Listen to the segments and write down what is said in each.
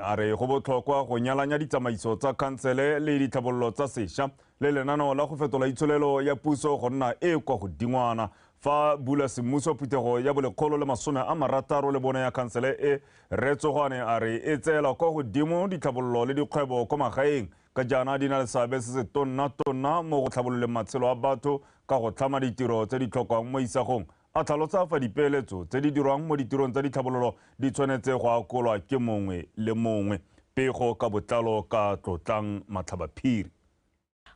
A re go botlhokwa go nyalanya ditsamaiso tsa khansele le ditlhabololo tsa sešwa le lenaneo la go fetola itsholelo ya puso go nna e kwa godingwana. Fa bula semmuso phuthego ya bo 164 ya khansele e, Rre Tsogwane a re e tseela kwa godimo ditlhabololo le dikgwebo kwa magaeng ka jaana di na le seabe se se tonna-tonna mo go tlhabololeng matshelo a batho ka go tlhama ditiro tse di tlhokwang mo isagong. A tlhalosa fa dipeeletso tse di dirwang mo ditirong tsa ditlhabololo di tshwanetse go akolwa ke mongwe le mongwe. Pego ka botlalo ka Tlotlang Matlhabaphiri.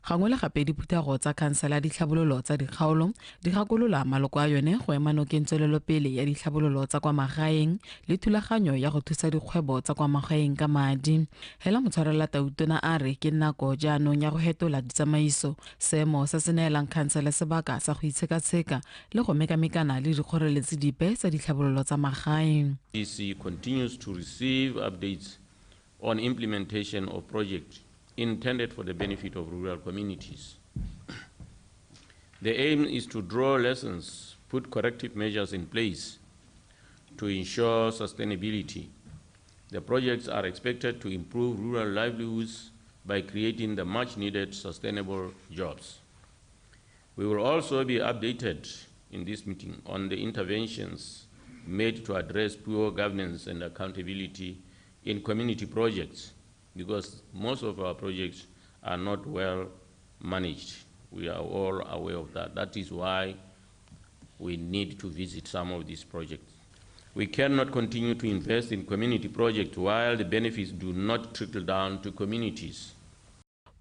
Gangwe le gape diphuthego tsa khansele ya ditlhabololo tsa dikgaolo di gakolola maloko a yone go ema nokeng tswelelopele ya ditlhabololo tsa kwa magaeng le thulaganyo ya go thusa dikgwebo tsa kwa magaeng ka madi. Hela motshwarela tautona a re ke nako jaanong ya go hetola ditsamaiso, seemo se se neelang khansele sebaka sa go itshekatsheka le go mekamekana le dikgoreletsi dipe tsa ditlhabololo tsa magaeng. DC continues to receive updates on implementation of projects intended for the benefit of rural communities. The aim is to draw lessons, put corrective measures in place to ensure sustainability. The projects are expected to improve rural livelihoods by creating the much needed sustainable jobs. We will also be updated in this meeting on the interventions made to address poor governance and accountability in community projects, because most of our projects are not well managed. We are all aware of that. That is why we need to visit some of these projects. We cannot continue to invest in community projects while the benefits do not trickle down to communities.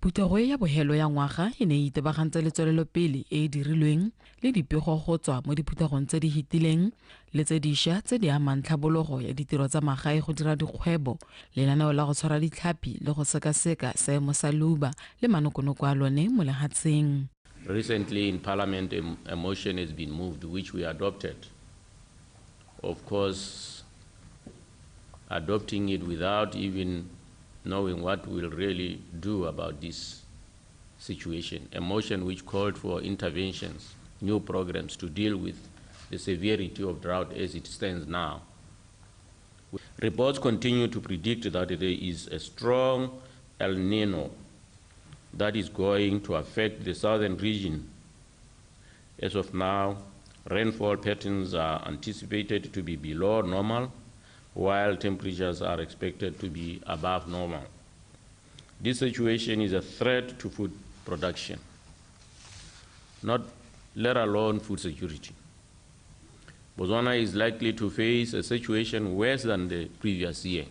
Phuthego e ya bohelo ya ngwaga e ne e itebagantse le tswelelopele e e dirilweng le dipego go tswa mo diphuthegong tse di fetileng le tse dišwa tse di amang tlhabologo ya ditiro tsa magae, go dira dikgwebo, lenaneo la go tshwara ditlhapi le go sekaseka seemo sa leuba le manokonoko a lone mo lehatsheng. Recently in Parliament, a motion has been moved which we adopted. Of course, adopting it without even knowing what we'll really do about this situation. A motion which called for interventions, new programs to deal with the severity of drought as it stands now. Reports continue to predict that there is a strong El Nino that is going to affect the southern region. As of now, rainfall patterns are anticipated to be below normal, while temperatures are expected to be above normal. This situation is a threat to food production, not let alone food security. Botswana is likely to face a situation worse than the previous year.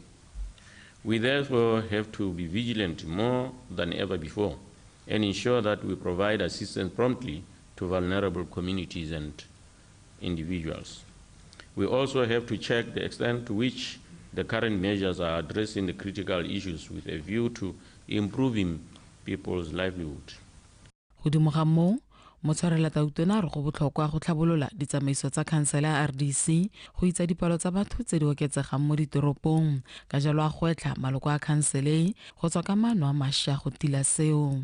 We therefore have to be vigilant more than ever before and ensure that we provide assistance promptly to vulnerable communities and individuals. We also have to check the extent to which the current measures are addressing the critical issues with a view to improving people's livelihood. Godimo ga moo, motshwarela tautona a re go botlhokwa go tlhabolola ditsamaiso tsa khansele ya RDC go itsa dipalo tsa batho tse di oketsegang mo ditoropong. Ka jalo a gwetlha maloko a khansele go tswa ka maano a mašwa go tila seo.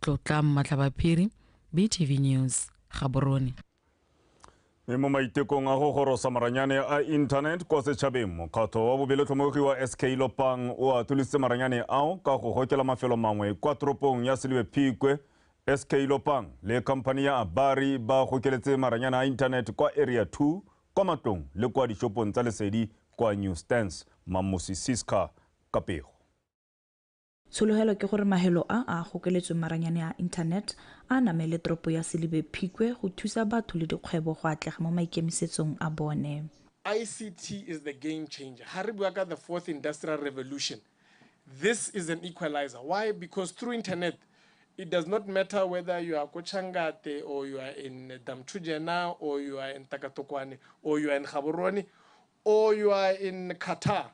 Tlotlang Matlhabaphiri, BTV News, Gaborone. Mme mo maitekong a go gorosa maranyane a internet kwa setšhabeng, mokgatlho wa bobelotlhomogi wa SK Lopang o atolositse maranyane ao ka go gokela mafelo mangwe kwa toropong ya Selebi Phikwe. SK Lopang le khamphani ya Abari ba gokeletse maranyane a internet kwa Area 2, kwa matlong le kwa dishopong tsa Lesedi kwa New Stance. Mamosi Siska ka pego. Tshologelo ke gore mahelo a a gokeletsweng maranyane a internet a namele toropo ya Selebi Phikwe go thusa batho le dikgwebo go atlega mo maikemisetsong a bone. ICT is the game changer. Ha re bua ka the fourth industrial revolution, this is an equalizer. Why? Because through internet, it does not matter whether you are Kochangate or you are in Damchujena or you are in Takatokwane or you are in Gaborone or you are in Qatar.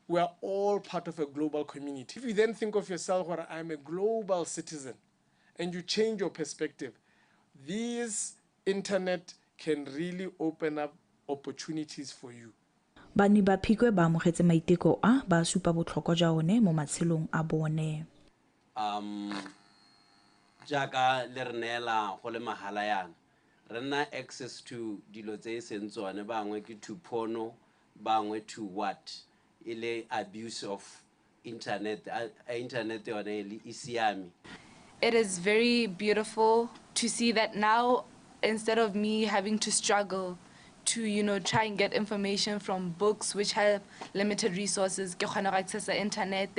We are all part of a global community. If you then think of yourself, where I'm a global citizen, and you change your perspective, this internet can really open up opportunities for you. Banni ba Phikwe ba amogetse maiteko a, ba supa botlhokwa jwa one mo matshelong a bone. Jaaka le re neela go le mahala yana, re nna access to dilo tse e seng tsone, bangwe ke to porno, bangwe to what. E le abuse of internet, a internet yone e siame. It is very beautiful to see that now, instead of me having to struggle to try and get information from books which have limited resources, ke kgona go access the internet,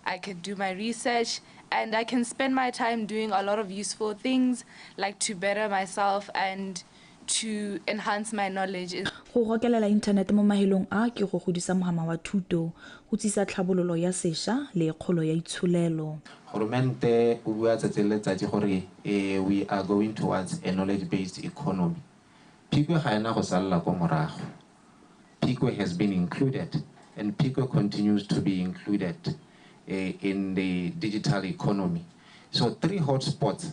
I can do my research, and I can spend my time doing a lot of useful things, like to better myself and to enhance my knowledge. Go gokelela internet mo mahelong a ke go godisa mohama wa thuto, go tsisa tlhabololo ya sesha le kgolo ya itsholelo. Goromente o bua tsatsi le letsatsi gore we are going towards a knowledge-based economy. Phikwe ga ena go salla ko morago. Phikwe has been included and Phikwe continues to be included in the digital economy. So 3 hotspots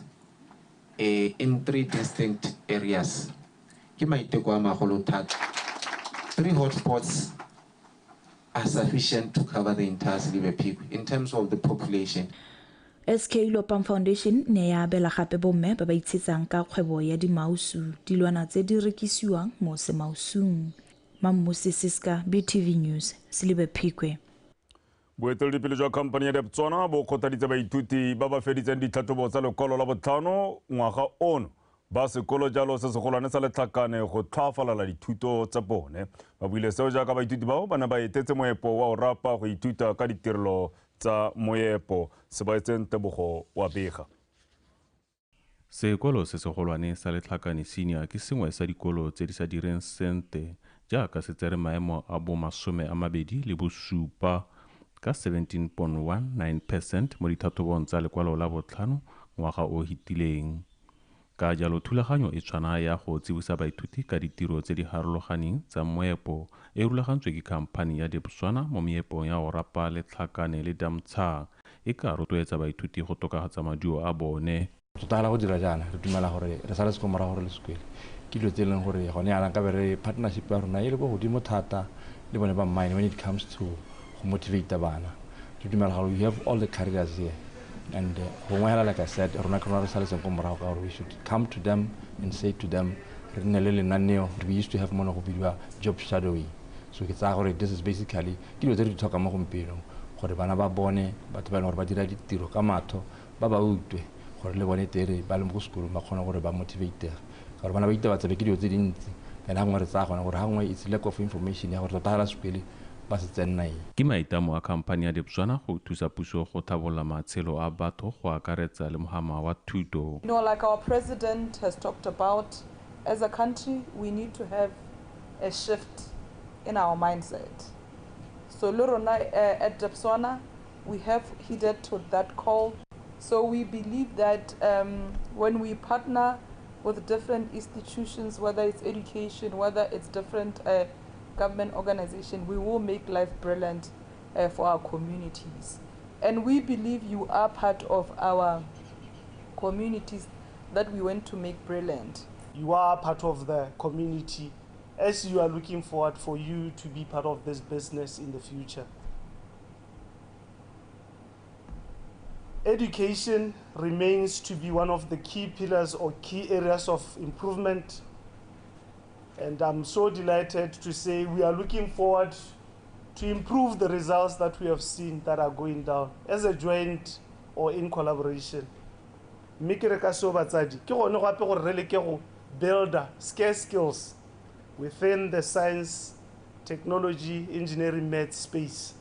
in 3 distinct areas. Ke maiteko a magolo thata. 3 hotspots are sufficient to cover the entire Selibe Phikwe in terms of the population. SK Lopang Foundation ne ya abela gape bomme ba ba itshetsang ka kgwebo ya dimausu, dilwana tse di rekisiwang mo semausung. Mammusi Siska, BTV News, Selibe Phikwe. Boeteledipele jwa khamphani ya Debswana bo kgothaditse baithuti ba ba feditseng ditlhatlhobo tsa lekwalo la botlhano ngwaga ono ba sekolo jalo se segolwane sa Letlhakane go tlhoafalela dithuto tsa bone. Ba buile seo jaaka baithuti bao ba ne ba etetse moepo wa Orapa go ithuta ka ditirelo tsa moepo. Sebaetseng Tebogo wa bega. Sekolo se segolwane sa Letlhakane Senior ke sengwe sa dikolo tse di sa direng sente jaaka se tsere maemo a bo 27 ka 17.19% mo dithathobong tsa lekwalo la botlhano ngwaga o hitileng. Ka jalo thulaganyo e tshwana ya go tsibosa baithuti ka ditiro tse di harologaneng tsa moepo e rulagantswe ke khamphani ya Debswana mo meepong ya Orapa, Letlhakane le Damtsha e ka rotloetsa baithuti go tokafatsa maduo a bone. Tota go dira jaana re dumela gore re sale se morago gore le sekwele ke dilo tse e leng gore gone yana ka be re partnership ya rona e le ko godimo thata le bone ba mine when it comes to go motivate bana. Re dumela gore we have all the careers here. And like I said, rona ke rona re saletseng ko morago ka gore we should come to them and say to them, re nne le lenaneo. We used to have mono go bidiwa job shadowing. So ke tsaya gore this is basically ke dilo tse re di tlhokang mo gompienong gore bana ba bone batho ba e leng gore ba dira ditiro ka matho ba ba utlwe gore le bone tere ba le mo sekolong ba kgone gore ba motivatege ka gore bana ba itebatsa ke dilo tse dintsi. And ha nngwe re tsaya gone gore ha nngwe it's lack of information ya gore tota ga sekole ba se tsenna eng. Ke maitamo a khamphani ya Debswana go thusa puso go tlhabolola matshelo a batho go akaretsa le mohama wa thuto. Like our president has talked about, as a country we need to have a shift in our mindset. So le rona at Debswana we have heeded to that call. So we believe that when we partner with different institutions, whether it's education, whether it's different government organization, we will make life brilliant for our communities. And we believe you are part of our communities that we want to make brilliant. You are part of the community as you are looking forward for you to be part of this business in the future. Education remains to be one of the key pillars or key areas of improvement. And I'm so delighted to say we are looking forward to improve the results that we have seen that are going down as a joint or in collaboration. Mme ke re ka seo batsadi, ke gone gape gore re leke go build scarce skills within the science, technology, engineering, math space.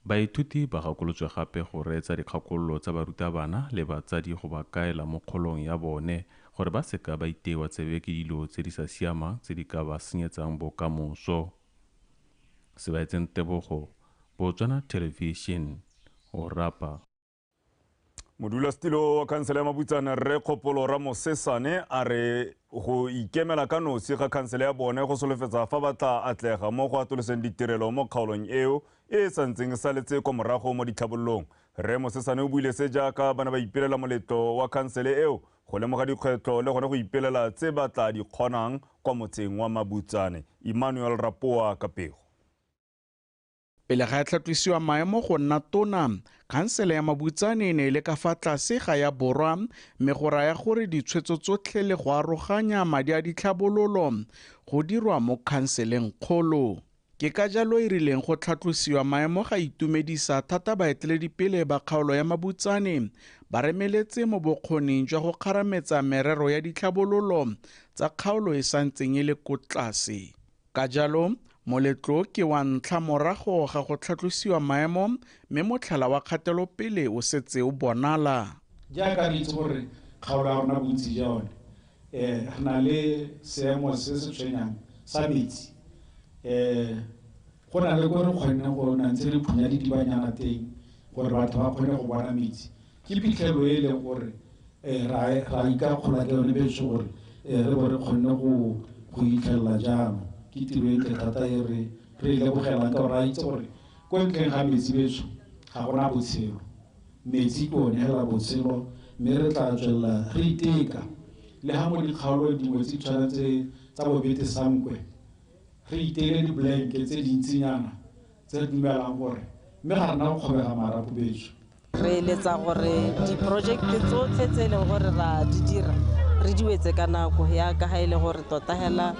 Baithuti ba gakolotswe gape go reetsa dikgakololo tsa barutabana le batsadi go ba kaela mo kgolong ya bone gore ba seka ba itewa tsebe ke dilo tse di sa siamang tse di ka ba senyetsang bokamoso. Sebaetseng Tebogo, Botswana Television, Orapa. Modulasetilo wa khansele ya Mabutsane Rre Kgopolo Ramosesane a re go ikemela ka nosi ga khansele ya bone go solofetsa fa ba tla atlega mo go atoloseng ditirelo mo kgaolong eo e santseng e saletse kwa morago mo ditlhabololong. Rre Mosesane o buile se jaaka ba ne ba ipelela moletlo wa khansele eo go lemoga dikgwetlho le gone go ipelela tse ba tla di kgonang kwa motseng wa Mabutsane. Emmanuel Rapoa ka pego. Pele ga e tlhatlosiwa maemo go nna tona, khansele ya Mabutsane e ne e le ka fa tlase ga ya borwa, mme go raya gore ditshwetso tsotlhe le go aroganya madi a ditlhabololo go dirwa mo khanseleng kgolo. Ke ka jalo e rileng go tlhatlosiwa maemo ga itumedisa thata baeteledipele ba kgaolo ya Mabutsane ba remeletse mo bokgoning jwa go kgarametsa merero ya ditlhabololo tsa kgaolo e santseng e le ko tlase. Ka jalo, moletlo ke wa ntlha morago ga go tlhatlosiwa maemo mme motlhala wa kgatelopele o setse o bonala. Jaaka re itse gore kgaolo ya rona bontsi jwa yone re na le seemo se se tshwenyang sa metsi. Go na le ko re kgonne go nna ntse re phunya didibanyana teng gore batho ba kgone go bona metsi. Ke phitlhelelo e leng gore ra ikakgola ka yone betsho gore re bo re kgonne go itlhelela jalo. Ke tiro e ntle thata e re e lebogelang ka gore ra itse gore ko ntleng ga metsi betsho ga gona botshelo. Metsi ke one hela botshelo, mme re tla tswelela re iteka le ha mo dikgaolo dingwe tse tshwanetse tsa bobete sankwe re iteile diblanke tse dintsinyana tse re dumelang gore mme ga rena go kgobega marapo betsho. Re eletsa gore diprojekte tsotlhe tse e leng gore ra di dira re di wetse ka nako yaka ga e le gore tota hela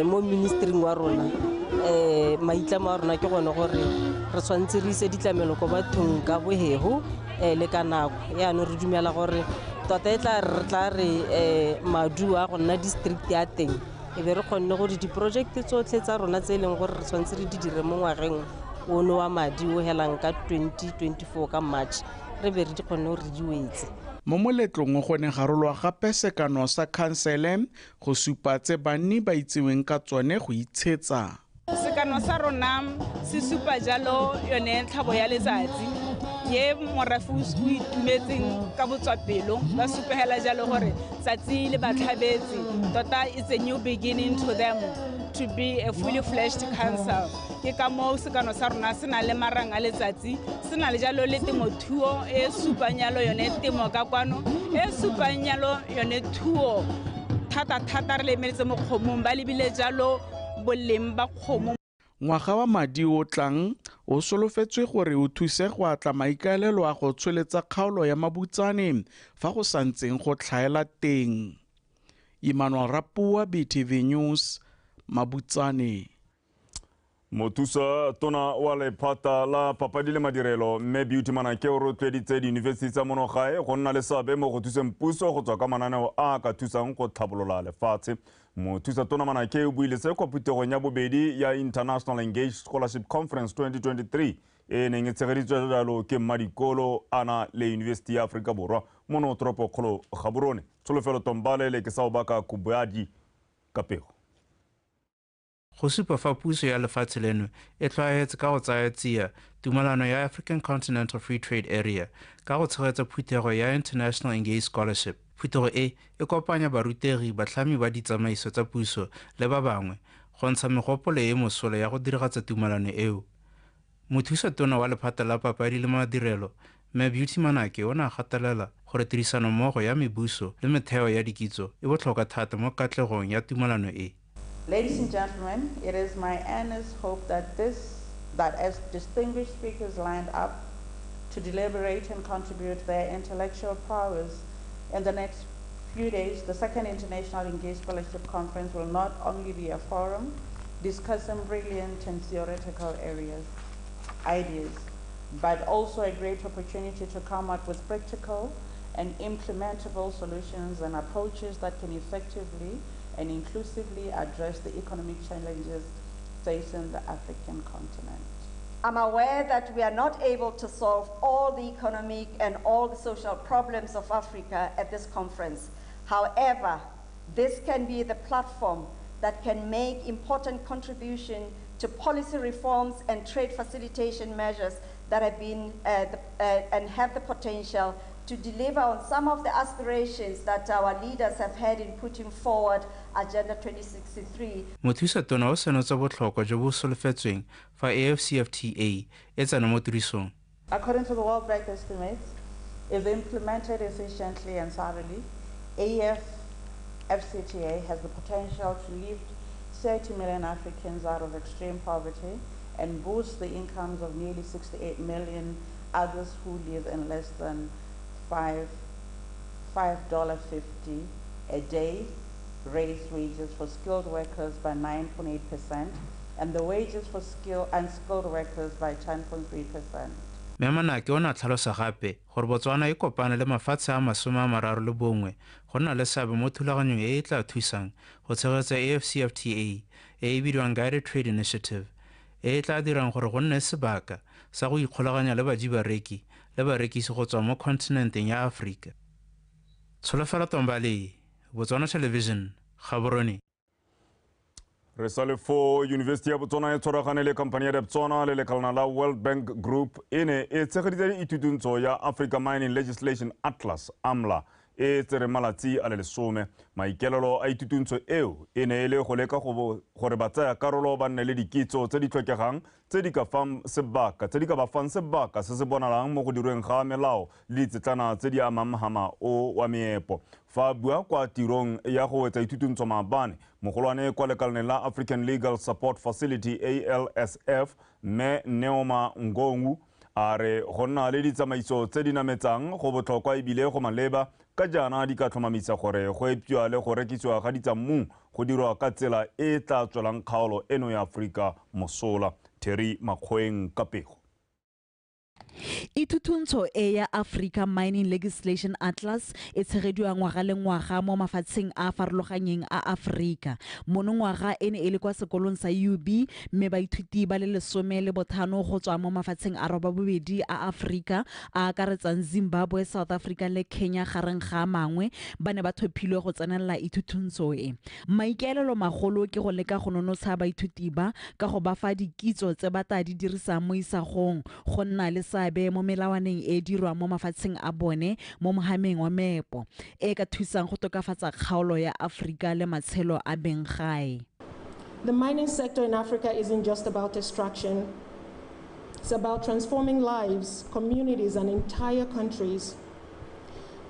mo ministering wa rona maitlamo a rona ke gone gore re tshwanetse re ise ditlamelo ko bathong ka bohego le ka nako. Yaanong re dumela gore tota e tla re tla re maduo a go nna district ya teng e be re kgonne gore diprojekte tsotlhe tsa rona tse e leng gore re tshwanetse re di dire mo ngwageng ono wa madi o helang ka 2024 ka March re be re di kgonne gore re di wetse. Mo moletlong go ne ga rolwa gape sekano sa khansele go supa tse banni ba itseweng ka tsone go itshetsa. Sekano sa rona se supa jalo yone tlhabo ya letsatsi ye morafe o itumetseng ka botswapelo ba supegela jalo gore tsatsi le ba tlhabetse tota it's a new beginning to them to be a fully fledged council. Ke ka moo sekano sa rona se na le marang a letsatsi, se na le jalo le temothuo e supang yalo yone temo ka kwano e supang yalo yone thuo thata-thata re lemeletse mo kgomong ba lebile jalo boleng ba kgomo. Ngwaga wa madi o tlang o solofetswe gore o thuse go atla maikaelelo a go tsweletsa kgaolo ya Mabutsane fa go santseng go tlhaela teng. Emmanuel Rapua, BTV News, Mabutsane. Mothusa tona wa lephata la papadi le madirelo mme Beauty Manake o rotloeditse diyunibesithi tsa mono gae go nna le seabe mo go thuseng puso go tswa ka mananeo a ka thusang go tlhabolola lefatshe. Mothusa tona Manake o buile se kwa phuthegong ya bobedi ya International Engaged Scholarship Conference 2023 e neng e tshegeditswe jalo ke mmadikolo ana le Yunibesithi ya Aforika Borwa mono toropokgolo Gaborone. Tsholofelo Tombale le ke sa o baka Kubuadi ka pego. Go supa fa puso ya lefatshe leno e tlwaetse ka go tsaya tsia tumalano ya African Continental Free Trade Area ka go tshegetsa phuthego ya International Engaged Scholarship. Phuthego e e kopanya barutegi, batlhami ba ditsamaiso tsa puso le ba bangwe go ntsha megopolo e mosola ya go diragatsa tumalano eo. Mothusa tona wa lephata la papadi le madirelo Mme Beauty Manake o ne a gatelela gore tirisanommogo ya mebuso le metheo ya dikitso e botlhokwa thata mo katlegong ya tumalano e. Ladies and gentlemen, it is my earnest hope that as distinguished speakers lined up to deliberate and contribute their intellectual prowess in the next few days, the second International Engaged Scholarship Conference will not only be a forum discussing brilliant and theoretical ideas, but also a great opportunity to come up with practical and implementable solutions and approaches that can effectively and inclusively address the economic challenges facing the African continent. I'm aware that we are not able to solve all the economic and all the social problems of Africa at this conference. However, this can be the platform that can make important contribution to policy reforms and trade facilitation measures that have been and have the potential to deliver on some of the aspirations that our leaders have had in putting forward Agenda 2063. Mothusa tona o senotse botlhokwa jo bo solofetsweng fa AfCFTA e tsena mo tirisong. According to the World Bank estimates, if implemented efficiently and thoroughly, AfCFTA has the potential to lift 30 million Africans out of extreme poverty and boost the incomes of nearly 68 million others who live in less than $5.50 a day, raise wages for skilled workers by 9.8%, and the wages for skilled and unskilled workers by 10.3%. Mme Manake o ne a tlhalosa gape gore Botswana e kopane le mafatshe a 31 go nna le seabe mo thulaganyong e e tla thusang go tshegetsa AfCFTA e e bidiwang Guided Trade Initiative e e tla dirang gore go nne sebaka sa go ikgolaganya le bajibareki le barekisi go tswa mo kontinenteng ya Aforika. Tsholofelo Tombale, Botswana Television, Gaborone. Re sa le fo Yunibesithi ya Botswana e tshwaragane le khamphani ya Debswana le lekalana la World Bank Group e ne e tshegeditse ithutuntsho ya Africa Mining Legislation Atlas AMLA e tsereng malatsi a le 10. Maikelelo a ithutuntsho eo e ne e le go leka gore batsaya karolo ba nne le dikitso tse di tlhokegang tse di ka fang sebaka tse di ka ba fang sebaka se se bonalang mo go dirweng ga melao le ditsetlana tse di amang mohama o wa meepo. Fa bua kwa tirong ya go wetsa ithutuntsho maabane, mogolwane kwa lekalaneng la African Legal Support Facility ALSF mme Neoma Ngongu a re go nna le ditsamaiso tse di nametsang go botlhokwa ebile go maleba ka jaana di ka tlhomamisa gore go eptiwa le go rekisiwa ga ditsammung go dirwa ka tsela e e tla tswelang kgaolo eno ya Aforika mosola. Terry Makgoeng ka pego. Ithutuntsho e ya Africa Mining Legislation Atlas e tshegediwa ngwaga le ngwaga mo mafatsheng a farologanyeng a Aforika. Monongwaga e ne e le kwa sekolong sa UB mme baithuti ba le 15 go tswa mo mafatsheng a 82 a Aforika a akaretsang Zimbabwe, South Africa le Kenya gareng ga a mangwe ba ne ba thophilwe go tsenelela ithutuntsho e. Maikaelelo magolo ke go leka go nonotsha baithuti ba ka go ba fa dikitso tse ba tla di dirisang mo isagong go nna le seabe mo melawaneng e dirwang mo mafatsheng a bone mo mohameng wa meepo e ka thusang go tokafatsa kgaolo ya Aforika le matshelo a beng gae. The mining sector in Africa isn't just about extraction. It's about transforming lives, communities, and entire countries.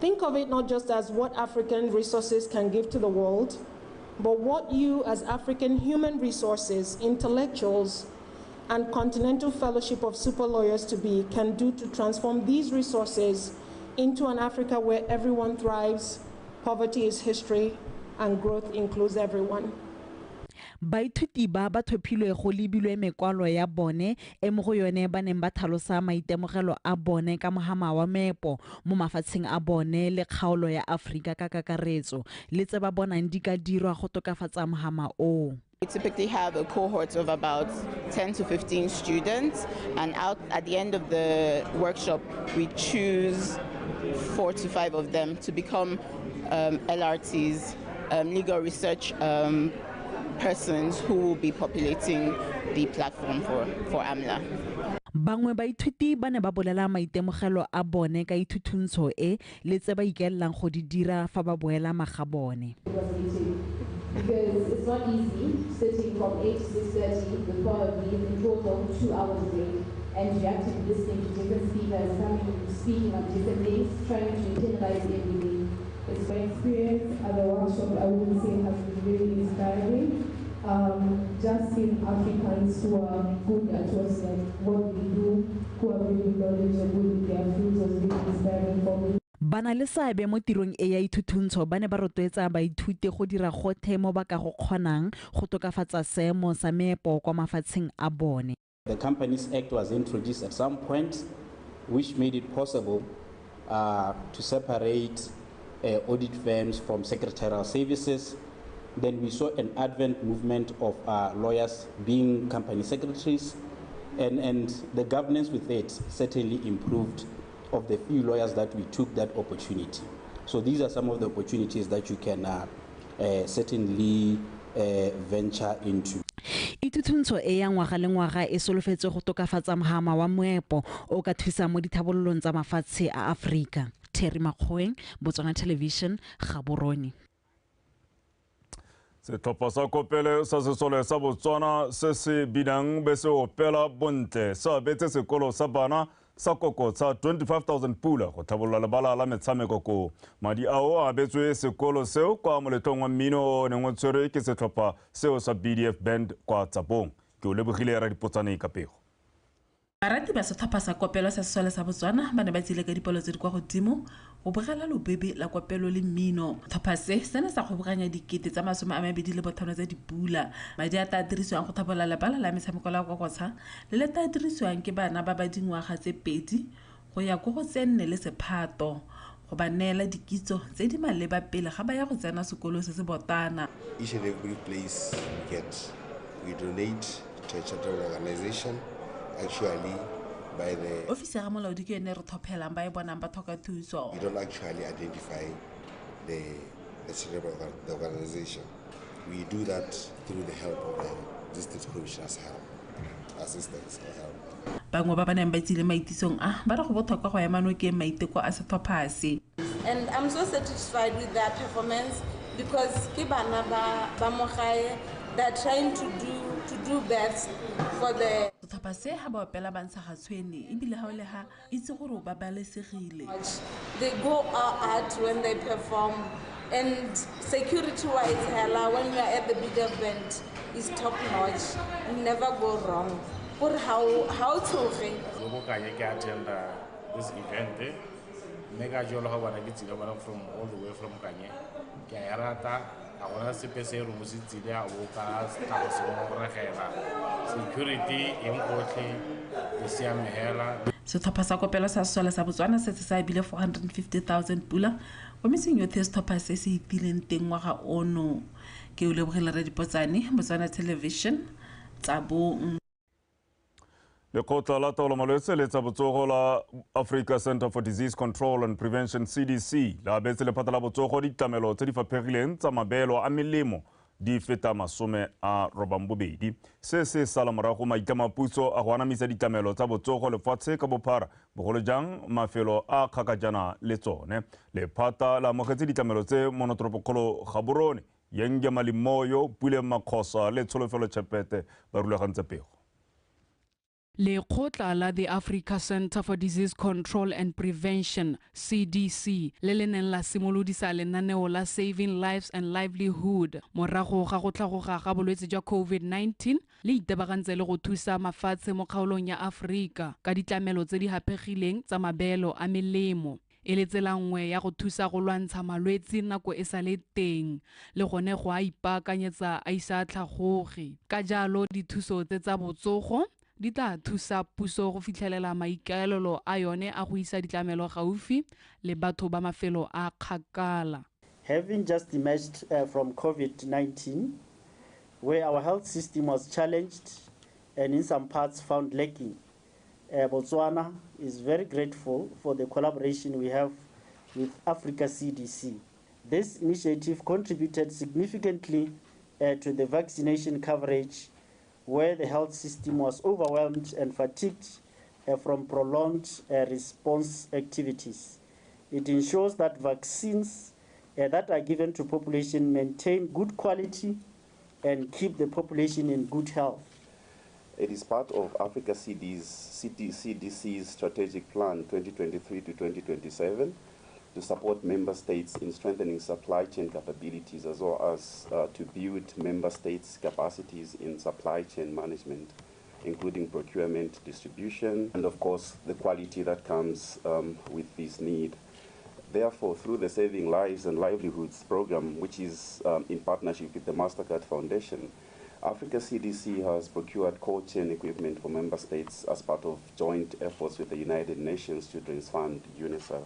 Think of it not just as what African resources can give to the world, but what you as African human resources, intellectuals, and Continental Fellowship of Super Lawyers to be can do to transform these resources into an Africa where everyone thrives, poverty is history, and growth includes everyone. Baithuti ba ba thophilwe go lebilwe mekwalo ya bone e mo go yone ba neng ba tlhalosa maitemogelo a bone ka mohama wa meepo mo mafatsheng a bone le kgaolo ya Aforika ka kakaretso le tse ba bonang di ka dirwa go tokafatsa mohama oo. We typically have a cohort of about 10 to 15 students, and out at the end of the workshop, we choose 4 to 5 of them to become LRTs, legal research persons who will be populating the platform for AMLA. Bangwe baithuti ba ne ba bolela maitemogelo a bone ka ithutuntsho e le tse ba ikaelelang go di dira fa ba boela magabone. Because it's not easy sitting from 8 to 6:30 with probably in total 2 hours break, and you have to be listening to different speakers coming, speaking on different things, trying to internalize everything. It's my experience at the workshop, I would say, has been really inspiring. Just seeing Africans who are good at what we do, who are really knowledgeable in their fields, was really inspiring for me. Bana le seabe mo tirong e ya ithutuntsho ba ne ba rotloetsa baithuti go dira gothe mo ba ka go kgonang go tokafatsa seemo sa meepo kwa mafatsheng a bone. The Companies Act was introduced at some point, which made it possible to separate audit firms from secretarial services. Then we saw an advent movement of lawyers being company secretaries, and the governance with it certainly improved of the few lawyers that we took that opportunity. So these are some of the opportunities that you can certainly venture into. Ithutuntsho e ya ngwaga le ngwaga e solofetse go tokafatsa mohama wa moepo o ka thusa mo dithabololong tsa mafatshe a Aforika. Terry Makgoeng, Botswana Television, Gaborone. Setlhopha sa kopele sa sesole sa Botswana se se binang be se opela bontle se abetse sekolo sa bana sa kokotsa 25,000 pula go tlhabolola lebala la metshameko koo. Madi ao a abetswe sekolo seo kwa moletlong wa mmino o neng o tshwerwe ke setlhopha seo sa BDF Band kwa Tsapong. Ke o lebogile Radipotsane ka pego. Barati ba setlhopha sa kopelo sa sesole sa Botswana ba ne ba tsile ka dipalo tse di kwa godimo go bogela lobebe la kopelo le mmino. Tlhopha se se ne sa kgobokanya 25,000 tsa dipula. Madi a tla dirisiwang go thapola lebala la metshameko la Kokotsha le le tla dirisiwang ke bana ba ba dingwaga tse 2 go ya ko go tse 4 le sephato go ba neela dikitso tse di maleba pele ga ba ya go tsena sekolo se se botana. Each and every place we get, we donate to a charitable organization. Actually, by the office ya molaodi ke ene re thophelang ba e bonang ba tlhoka thuso. We don't actually identify the the organization. We do that through the help of the district commissioner's help, assistance or help. Bangwe ba ba neng ba tsile maitisong a ba re go botlhokwa go ema nokeng maiteko a setlhopha se. And I'm so satisfied with their performance because ke bana ba mo gae, they're trying to do best for the setlhopha se ha ba opela ba ntsha ga tshwene ebile ha o le ha itse gore o babalesegile. They go out when they perform, and security wise hela when we are at the big event is top notch. We never go wrong. Gore how tshoge go kanye ke attenda this event mme ka jolo ga bona ke tsile bona from all the way from Kanye ke a rata a gona sepe se re mo se tsile a bo ka tla go sengogela security eng gotlhe e siame hela. Setlhopha sa kopelo sa sesole sa Botswana se se abile 450,000 pula kwa metseng yotlhe setlhopha se se itileng teng ngwaga ono. Ke o lebogile Radipotsane, Botswana Television, Tsabong. Lekgotla la taolo malwetse le tsa botsogo la Africa Center for Disease Control and Prevention CDC la abetse lephata la botsogo ditlamelo tse di faphegileng tsa mabeelo a melemo di feta 82. Se se sala morago maitlamo a puso a go anamisa ditlamelo tsa botsogo lefatshe ka bophara, bogolo jang mafelo a kgakajana le tsone. Lephata la amogetse ditlamelo tse monotoropokgolo Gaborone, Yenge Malimoyo, Pule Makgosa le Tsholofelo Chepete ba rulagantse pego. Lekgotla la the Africa Center for Disease Control and Prevention CDC le le neng la simolodisa lenaneo la Saving Lives and Livelihood morago ga go tlhagoga ga bolwetse jwa COVID-19 le itebagantse le go thusa mafatshe mo kgaolong ya Aforika ka ditlamelo tse di haphegileng tsa mabeelo a melemo e le tsela nngwe ya go thusa go lwantsha malwetse nako e sa le teng le gone go a ipaakanyetsa a isa tlhagoge. Ka jalo dithuso tse tsa botsogo di tla thusa puso go fitlhelela maikaelelo a yone a go isa ditlamelo gaufi le batho ba mafelo a kgakala. Having just emerged from COVID-19, where our health system was challenged and in some parts found lacking, Botswana is very grateful for the collaboration we have with Africa CDC. This initiative contributed significantly to the vaccination coverage, where the health system was overwhelmed and fatigued from prolonged response activities. It ensures that vaccines that are given to population maintain good quality and keep the population in good health. It is part of Africa CDC's strategic plan 2023 to 2027 to support member states in strengthening supply chain capabilities as well as to build member states' capacities in supply chain management, including procurement, distribution, and of course the quality that comes with this need. Therefore, through the Saving Lives and Livelihoods program, which is in partnership with the Mastercard Foundation, Africa CDC has procured cold chain equipment for member states as part of joint efforts with the United Nations Children's Fund, UNICEF.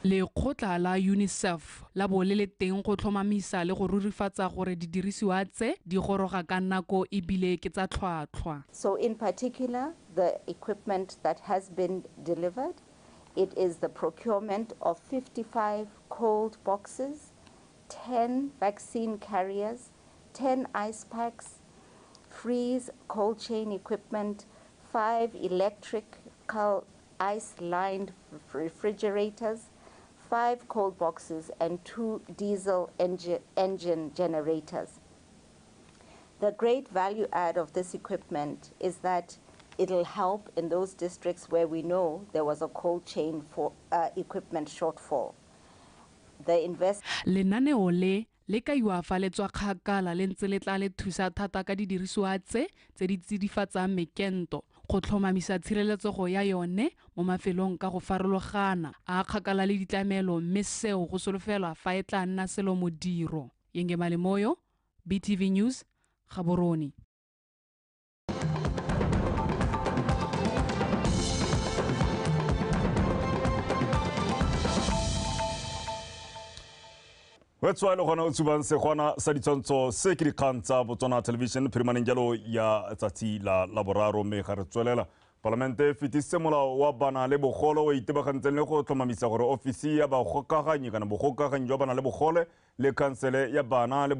Lekgotla la UNICEF la bo le le teng go tlhomamisa le go rurifatsa gore didirisiwa tse di goroga ka nako ebile ke tsa tlhwatlhwa. So in particular, the equipment that has been delivered, it is the procurement of 55 cold boxes, 10 vaccine carriers, 10 ice packs, freeze cold chain equipment, 5 electrical ice-lined refrigerators, 5 cold boxes, and 2 diesel engine generators. The great value add of this equipment is that it'll help in those districts where we know there was a cold chain for equipment shortfall. The invest Lenaneo le le kaiwa fa le tswa kgakala le ntse le tla le thusa thata ka didirisiwa tse di tsidifatsang mekento go tlhomamisa tshireletsego ya yone mo mafelong ka go farologana a kgakala le ditlamelo, mme seo go solofelwa fa e tla nna selo modiro. Yenge Malemoyo, BTV News, Gaborone. Wetswa le gona o tsubang segwana sa ditshwantsho se ke dikgang tsa Botswana Television phirimaneng jalo ya tsatsi la Laboraro, mme ga re tswelela. Palamente e fetisitse molao wa bana le bogole o itebagantseng le go tlhomamisa gore ofisi ya bagokaganyi kana bogokaganyi jwa bana le bogole le khansele ya bana le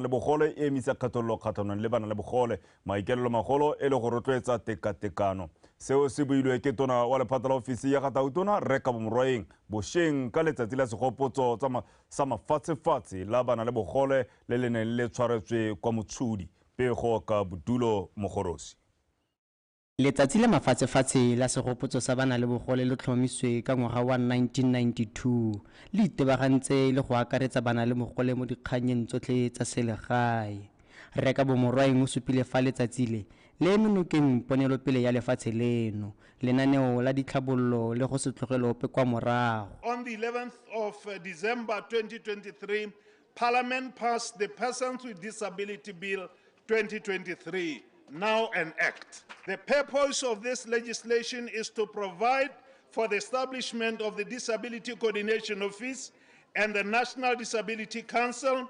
bogole e emisa kgethololo kgatlhanong le bana le bogole, maikaelelo magolo e le go rotloetsa tekatekano. Seo se builwe ke tona wa lephata la ofisi ya ga Tautona Rre Kabo Morwaeng bošeng ka letsatsi la segopotso sa mafatshefatshe la bana le bogole le le neng le tshwaretswe kwa Motshodi. Pego ka Bodulo Mogorosi. Letsatsi la mafatshefatshe la segopotso sa bana le bogole le tlhomiswe ka ngwaga wa 1992, le itebagantse le go akaretsa bana le bogole mo dikganyeng tsotlhe tsa selegae. Rre Kabo Morwaeng o supile fa letsatsi le le eme nokeng ponelopele ya lefatshe leno, lenaneo la ditlhabololo le go se tlogele ope kwa morago. On the 11th of December 2023, Parliament passed the Persons with Disability Bill 2023. Now an act. The purpose of this legislation is to provide for the establishment of the Disability Coordination Office and the National Disability Council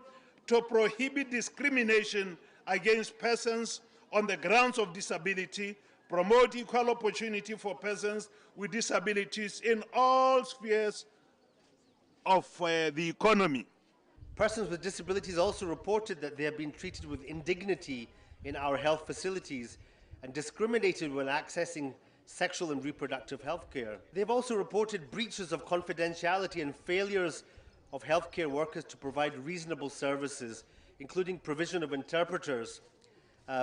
to prohibit discrimination against persons on the grounds of disability, promote equal opportunity for persons with disabilities in all spheres of the economy. Persons with disabilities also reported that they have been treated with indignity in our health facilities and discriminated when accessing sexual and reproductive health care. They've also reported breaches of confidentiality and failures of healthcare workers to provide reasonable services, including provision of interpreters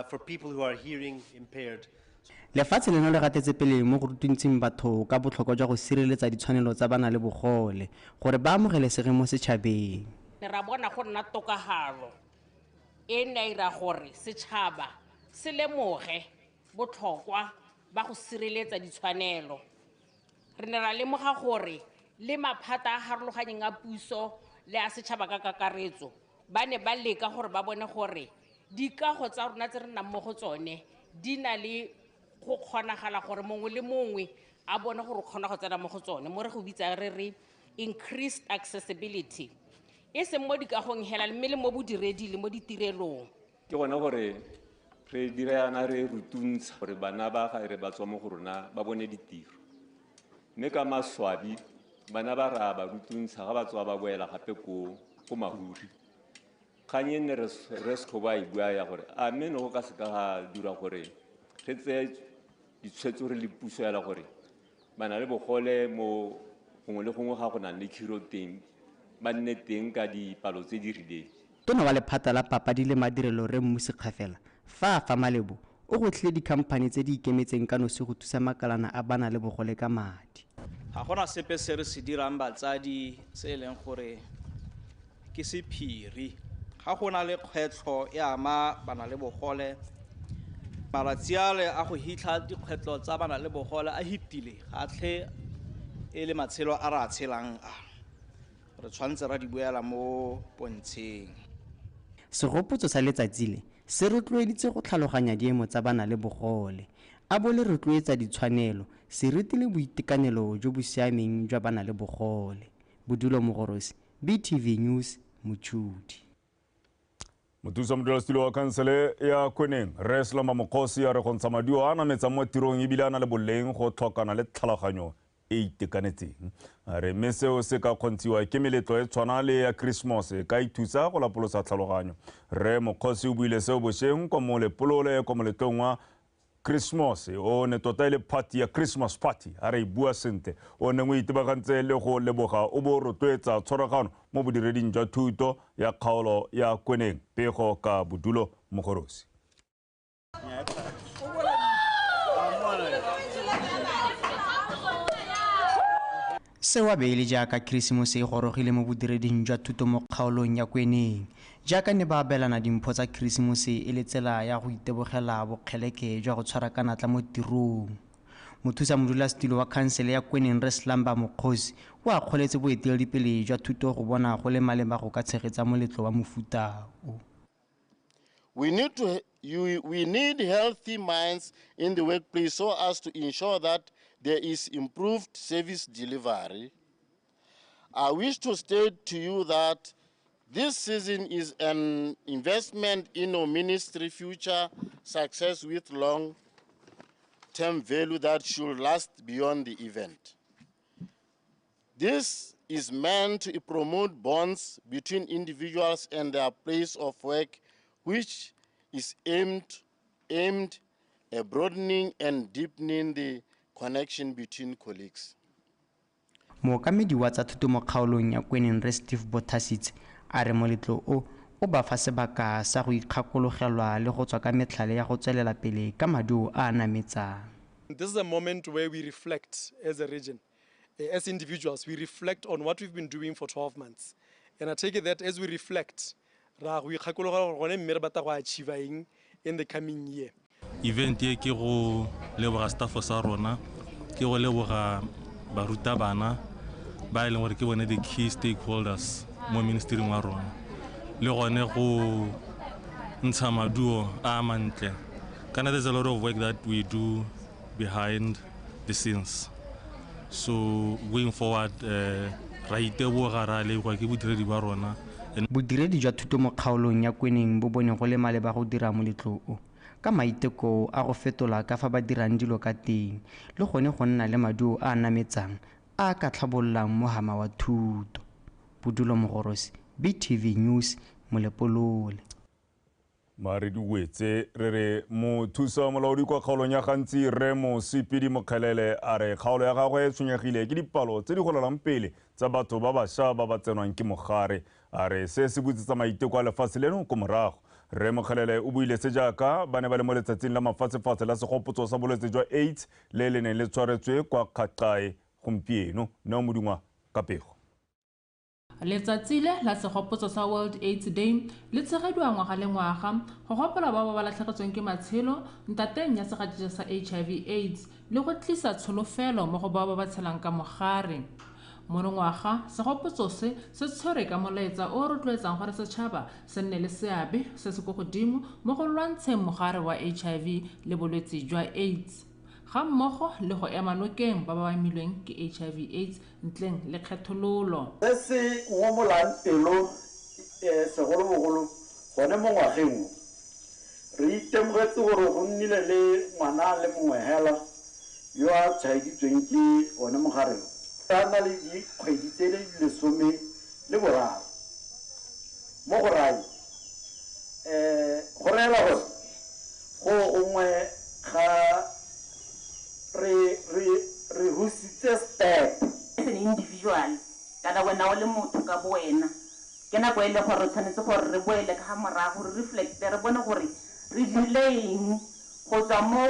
for people who are hearing impaired. Lefatshe leno le gatetse pele mo go rutuntsheng batho ka botlhokwa jwa go sireletsa ditshwanelo tsa bana le bogole gore ba amogelesege mo setšhabeng. Ra bona go nna tokagalo e ne ira gore setšhaba se lemoge botlhokwa ba go sireletsa ditshwanelo. Re ne ra lemoga gore le maphata a harologanyeng a puso le a setšhaba ka kakaretso ba ne ba leka gore ba bone gore dikago tsa rona tse re nnang mo go tsone di na le go kgonagala gore mongwe le mongwe a bone gore o kgona go tsena mo go tsone, mo re go bitsang re re increased accessibility, e seng mo dikagong hela mme le mo bodiredi le mo ditirelong. Ke gone gore re dira yana re rutuntsha gore bana ba ga re ba tswa mo go rona ba bone ditiro, mme ka maswabi bana ba ra ba rutuntsha ga ba tswa ba boela gape ko mahuri. Kgang e nne re Sekgobo a e bua ya gore a mme ne go ka seka ga dira gore re tseye ditshwetso re le puso yala gore bana le bogole mo gongwe le gongwe ga go nang le khiro teng ba nne teng ka dipalo tse di rileng. Tona wa lephata la papadi le madirelo Rre Mmusi Kgafela fa a fa malebo o gwetlhile dikhamphane tse di ikemetseng ka nosi go thusa makalana a bana le bogole ka madi. Ga gona sepe se re se dirang batsadi se e leng gore ke sephiri. Ga go na le kgwetlho e ama bana le bogole, malatsi ale a go hitlha dikgwetlho tsa bana le bogole a hitile ga tlhe e le matshelo a re a tshelang a re tshwanetse ra di buela mo pontsheng. Segopotso sa letsatsi le se rotloeditse go tlhaloganya diemo tsa bana le bogole, a bo le rotloetsa ditshwanelo, seriti le boitekanelo jo bo siameng jwa bana le bogole. Bodulo Mogorosi, BTV News, Mochudi. Mothusa modulasetilo wa khansele ya Kweneng Rre Seloma Mokgosi a re go ntsha maduo a nametsang mo tirong ebile a na le boleng go tlhokana le tlhaloganyo e itekanetseng. A re mme seo se ka kgontshiwa ke meletlo e tshwana le ya Christmas e ka ithusa go lapolosa tlhaloganyo. Rre Mokgosi o buile seo bošeng kwa Molepolole kwa moletlong wa Christmas o ne tota e le party ya Christmas party, a re e bua sentle, o neng o itebagantse le go leboga o bo rotloetsa tshwaragano mo bodireding jwa thuto ya kgaolo ya Kweneng. Pego ka Bodulo Mogorosi. Seo a beile jaaka Keresemose e gorogile mo bodireding jwa thuto mo kgaolong ya Kweneng jaaka ne ba abelana dimpho tsa Keresemose e le tsela ya go itebogela bokgeleke jwa go tshwara ka natla mo tirong. Mothusa modulasetilo wa khansele ya Kweneng Rre Slumber Mokgosi o akgoletse boeteledipele jwa thuto go bona go le maleba go ka tshegetsa moletlo wa mofuta o. We need healthy minds in the workplace so as to ensure that there is improved service delivery. I wish to state to you that this season is an investment in our ministry future success with long-term value that should last beyond the event. This is meant to promote bonds between individuals and their place of work, which is aimed at broadening and deepening the connection between colleagues. Mookamedi wa tsa thuto mo kgaolong ya Kweneng Rre Steve Bothasitse a re moletlo o o ba fa sebaka sa go ikgakologelwa le go tswa ka metlhale ya go tswelela pele ka maduo a a nametsang. This is a moment where we reflect as a region. As individuals, we reflect on what we've been doing for 12 months. And I take it that as we reflect, ra go ikgakologelwa gore gone mme re batla go achieve eng in the coming year. Event e ke go leboga staff sa rona, ke go leboga barutabana ba e leng gore ke bone the key stakeholders mo ministering wa rona, le gone go ntsha maduo a mantle. Kana there's a lot of work that we do behind the scenes. So going forward, ra iteboga ra leboga ke bodiredi ba rona. Bodiredi jwa thuto mo kgaolong ya Kweneng bo bone go le maleba go dira moletlo o ka maiteko a go fetola ka fa ba dirang dilo ka teng le gone go nna le maduo a a nametsang a ka tlhabololang mohama wa thuto. Bodulo Mogorosi, BTV News, Molepolole. Marediwetse re re mothusa molaodi kwa kgaolong ya Gantsi Rre Mosepedi Mokgelele a re kgaolo ya gagwe e tshwenyegile ke dipalo tse di golelang pele tsa batho ba bašwa ba ba tsenwang ke mogare. A re se se butsetsa maiteko a lefatshe leno ko morago. Rre Mokgelele o buile se jaaka ba ne ba le mo letsatsing la mafatshefatshe la segopotso sa bolwetse jwa AIDS le le neng le tshwaretswe kwa Kgaqae gompieno. Neo Modungwa ka pego. Letsatsi le la segopotso sa World AIDS Day le tshegediwa ngwaga le ngwaga go gopola bao ba latlhegetsweng ke matshelo ntateng ya segajetša sa HIV AIDS le go tlisa tsholofelo mo go bao ba tshelang ka mogare. Monongwaga segopotso se se tshwere ka molaetsa o rotloetsang gore setšhaba se nne le seabe se se ko godimo mo go lwantsheng mogare wa HIV le bolwetse jwa AIDS, ga mmogo le go ema nokeng ba ba amilweng ke HIV AIDS ntleng le kgethololo. Se se ngomolang pelo segolobogolo gone mo ngwageng o re itemogetse gore go nnile le ngwana le mongwe hela yo a tshwaeditsweng ke one mogare o. A na le dikgwedi tse di 13 mo go rae go reela gore go gongwe ga re husitse step. As an individual kana wena o le motho ka bo wena, ke nako e le gore re tshwanetse gore re boele ka ga morago re reflecte re bone gore re dirile eng go tswa mo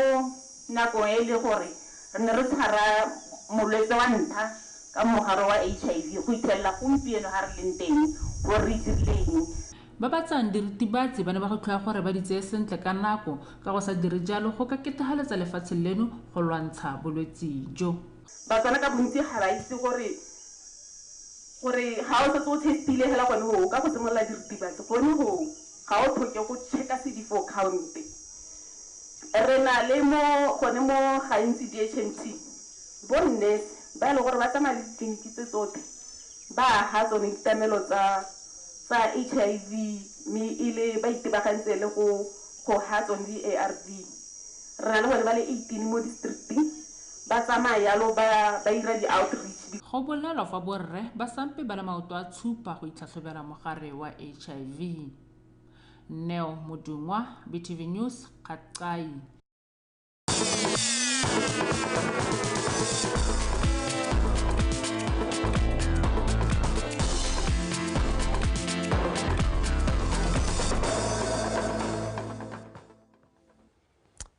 nakong e le gore re ne re tshwara molwetse wa ntlha ka mogare wa HIV go ithelela gompieno ga re leng teng gore re dirile eng. Ba ba tsayang diritibatsi ba ne ba go tlhoya gore ba di tseye sentle ka nako, ka go sa dire jalo go ka ketagaletsa lefatshe leno go lwantsha bolwetse jo. Batswana ka bontsi ga ba itse gore ga o setse o testile hela gone ho ka go simolola diritibatsi gone ho ga o tlhoke go checka CD4 count. Re na le mo gone mo gantsi DHMT bo nurse ba e le gore ba tsamaya le ditleliniki tse tsotlhe ba aga tsone ditlamelo tsa HIV mme e le ba itebagantse le go ha tsone di-ARV. Re na le bone ba le 18 mo districting ba tsamaya yalo ba ira di-outreach. Go bolelwa fa borre ba sampe ba le maoto a tshupa go itlhatlhobela mogare wa HIV. Neo Modungwa, BTV News, Kgaqae.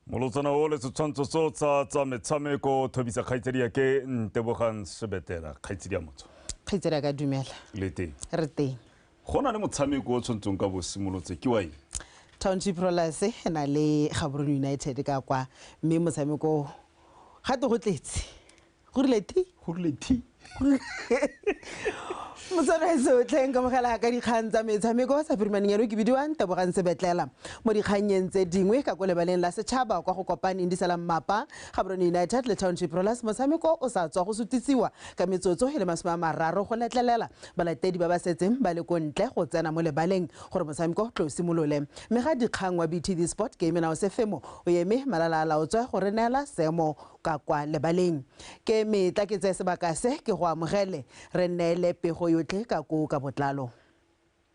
Mo Motsotswana o le setshwantsho so tsa metshameko thobisa kgaitsedi ya ke Ntebogang Sebetela kgaitsedi ya motho. Kgaitsedi ya ka dumela. Le teng. Re teng. Go na le motshameko o tshwantsong ka bo simolotse ke wa eng? Township Rollers e na le Gaborone United ka kwa mme motshameko ga te go tletse. Go rile thi? Go rile thi. Motswanaeso tleng ka mogela ka dikgang tsa metshameko sa phirimaneng eno ke bidiwa Ntebogang Sebetlela mo dikgannyeng tse dingwe ka ko lebaleng la setšhaba kwa go kopaneng di sala mmapa Gaborone United le Township Rollers motshameko o sa tswa go sutisiwa ka metsotso e le 30 go letlelela balatedi ba ba setseng ba le ko ntle go tsena mo lebaleng gore motshameko tlo simolole mme ga dikgang wa BTV Sport Game now Sefemo o eme malala a laotswe go re neela seemo ka kwa lebaleng ke metla ke tseye sebaka se ke go amogele re neele pego yotlhe ka ko ka botlalo.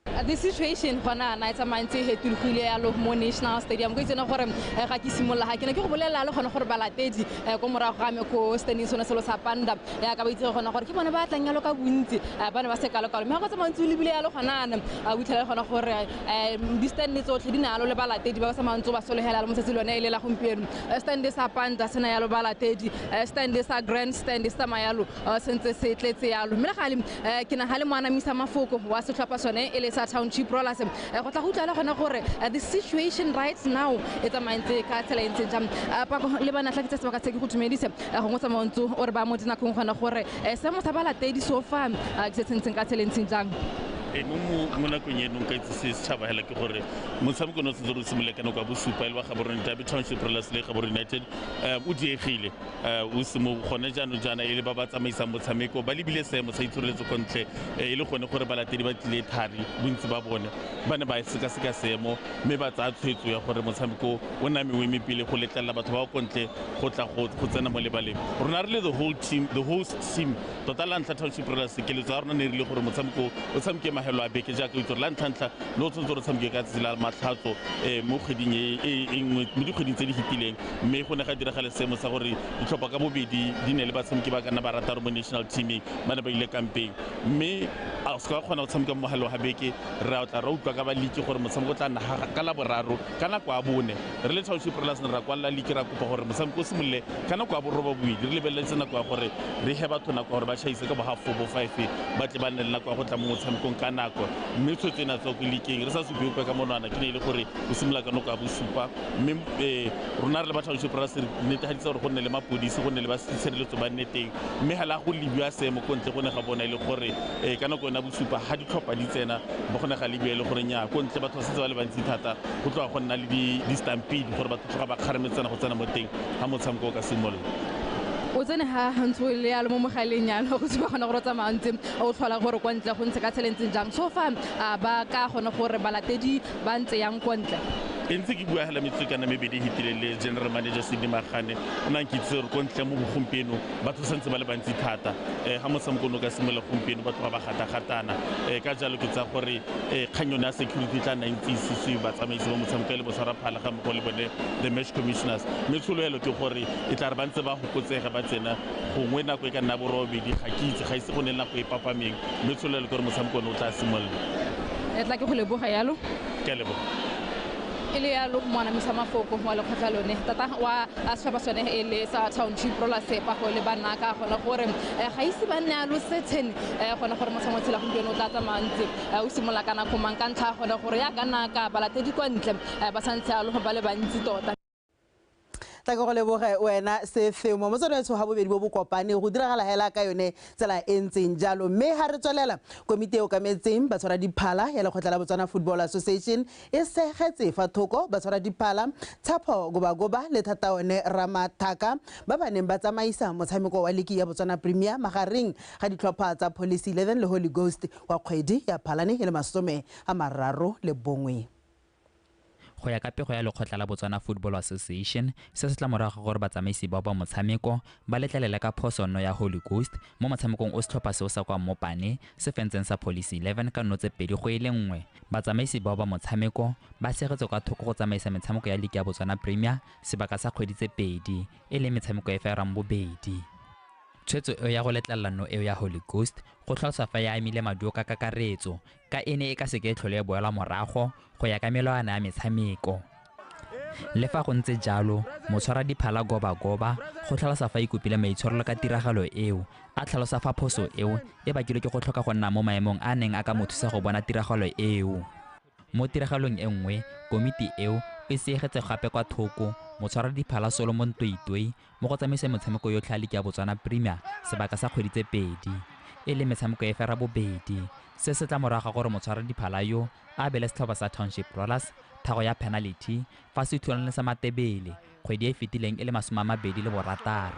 The situation gona na e tsamayntse e hetologile yalo mo National Stadium ko itsene gore ga ke simolola ga ke ne ke go bolelela le gone gore balatedi ko morago ga me ko standing sone selo sa Panda ya ka ba itse gone gore ke bone ba tlang yalo ka bontsi ba ne ba se kalokalo mme ga go tsamayntse o lebile yalo gona a utlhela gone gore di-stand tsotlhe di na yalo le balatedi ba ba samantse ba solegela yalo mo tsatsi lone e le la gompieno stand sa Panda se na yalo balatedi stand sa Grand Stand se tsamaya yalo sentse se tletse yalo mme le gale ke na ga le moanamisa mafoko wa setlhopha sone e le sa Township Rollers go tla go utlwala gone gore the situation right now e tsamaentse ka tsela e ntseng jang pako le bana tla ke tsa sebaka se ke go tumedise gongwe tsamaontse o re ba mo dinakong gone gore seemo sa balatedi so fa ke se tsentseng ka tsela e ntseng jang. Mo nakong eno nka itse setšhaba hela ke gore motshameko o ne o sentse re simolola ka nako ya bosupa e le wa Gaborone Derby Township Rollers le Gaborone United o diegile o se mo gone jaanong jaana e le ba ba tsamaisang motshameko ba lebile seemo sa itshireletso ko ntle e le gone gore balatedi ba tlile thari bontsi ba bone ba ne ba sekaseka seemo mme ba tsaya tshwetso ya gore motshameko o name o eme pele go letlelela batho ba ko ntle go tla go tsena mo lebaleng. Rona re le the whole team, the host team tota la ntlha Township Rollers keletso ya rona ne e rile gore motshameko o tshameke mahelo a beke jaaka itse gore la ntlha-ntlha le o tshwanetse gore tshameke ka tsela la matlhatso mo kgweding e nngwe mo dikgweding tse di fetileng mme go ne ga diragala seemo sa gore ditlhopha ka bobedi di ne le batshameki ba ka nna barataro mo national teaming ba ne ba ile kampeng mme a se ka kgona go tshameka mo mogaleng wa beke re tla ra utlwa ka ba league gore motshameko o tla nna ka laboraro ka nako ya bone re le Township Rollers ne ra kwalela league ra kopa gore motshameko o simolole ka nako ya borobabobedi re lebeletse nako ya gore re he batho nako ya gore ba tšhaise ka bo half four bo 5 ba tle ba nne le nako ya go tla mo motshamekong ka nako mme tshwetso ena tswa ko league-eng re sa supe ope ka monwana ke ne e le gore o simolola ka nako ya bosupa mme rona re le ba Township Rollers re netefaditse gore go nne le mapodisi go nne le ba tshireletso ba nne teng mme ga la go lebiwa seemo ko ntle go ne ga bona e le gore ka nako yona bosupa ga ditlhopha di tsena ba go ne ga lebiwa e le gore nnyaa ko ntle batho ba setse ba le bantsi thata go tloga go nna le di-stampede gore batho tloga ba kgarametsana go tsena mo teng ga motshameko o ka simolola. O tsene ha ntse o le yalo mo mogaleng yalo go supa gone gore o tsamaya ntse o tlhola gore kwa ntle go ntse ka tsela e ntseng jang so fa ba ka gone gore balatedi ba ntse yang kwa ntle. E ntse ke bua hela metsotso kana mebedi e fetileng le general manager Sydney Magane o ne a nkitsise gore ko ntle mo gompieno batho santse ba le bantsi thata ga motshameko o ne o ka simolola gompieno batho ba ba gata-gatana ka jalo ke tsaya gore kgang yone ya security tla nna ntse isisiwe batsamaisi ba motshameko e le botshwaraphala ga mmogo le bone the match commissioners mme tshologelo ke gore e tla re ba ntse ba fokotsega ba tsena gongwe nako e ka nna borobedi ga ke itse ga ise go ne le nako e papameng mme tshologelo ke gore motshameko one o tla simolola. E tla ke go leboga yalo. Ke a leboga. E le yalo moanamisa mafoko wa lekgotla lone tata wa setlhopha sone e le sa Township Rollers pago le banna ka gone gore ga ise ba nne alo setshene gone gore motshameko tshela gompieno o tla tsamaya ntse o simolola ka nako mang ka ntlha gone gore ya ka naka balatedi kwa ntle ba santse alo ba le bantsi tota. Tla ke go leboge wena Sefemo motswedi ga bobedi bo bo kopane go diragala hela ka yone tsela e ntseng jalo mme ha re tswelela komiti e okametseng batshwara diphala ya lekgotla la Botswana Football Association e segetse fa thoko batshwara diphala Tshepo Gobagoba le thata one Ramathaka ba ba neng ba tsamaisa motshameko wa liki ya Botswana Premier magareng ga ditlhopha tsa Police 11 le Holy Ghost wa kgwedi ya Phalane e le 31. Go ya ka pego ya lekgotla la Botswana Football Association se se tla morago gore batsamaisi bao ba motshameko ba letlelela ka phoso nno ya Holy Ghost mo motshamekong o setlhopha seo sa kwa Mopane se fentseng sa Police 11 ka 2-1. Batsamaisi bao ba motshameko ba segetse kwa thoko go tsamaisa metshameko ya liki ya Botswana Premier sebaka sa kgwedi tse 2 e leng metshameko e ferang bobedi. Tshwetso eo ya go letlelela nno eo ya Holy Ghost go tlhalosa fa ya amile maduo ka kakaretso ka e ne e ka seke e tlhole e boelwa morago go ya ka melawana ya metshameko. Le fa go ntse jalo, motshwara diphala Goba-Goba go tlhalosa fa ikopile maitshwarelo ka tiragalo eo, a tlhalosa fa phoso eo e bakilwe ke go tlhoka go nna mo maemong a neng a ka mo thusa go bona tiragalo eo. Mo tiragalong e nngwe, komiti eo e seegetse gape kwa thoko motshwara diphala Solomon Toitoi mo go tsamaiseng metshameko yotlhe ya liki ya Botswana Premier sebaka sa kgwedi tse 2, e le metshameko e fera bobedi. Se se tla morago ga gore motshwara diphala yo a abele setlhopha sa Township Rollers thago ya penalty fa se thulana le sa Matebele kgwedi e fetileng e le 26.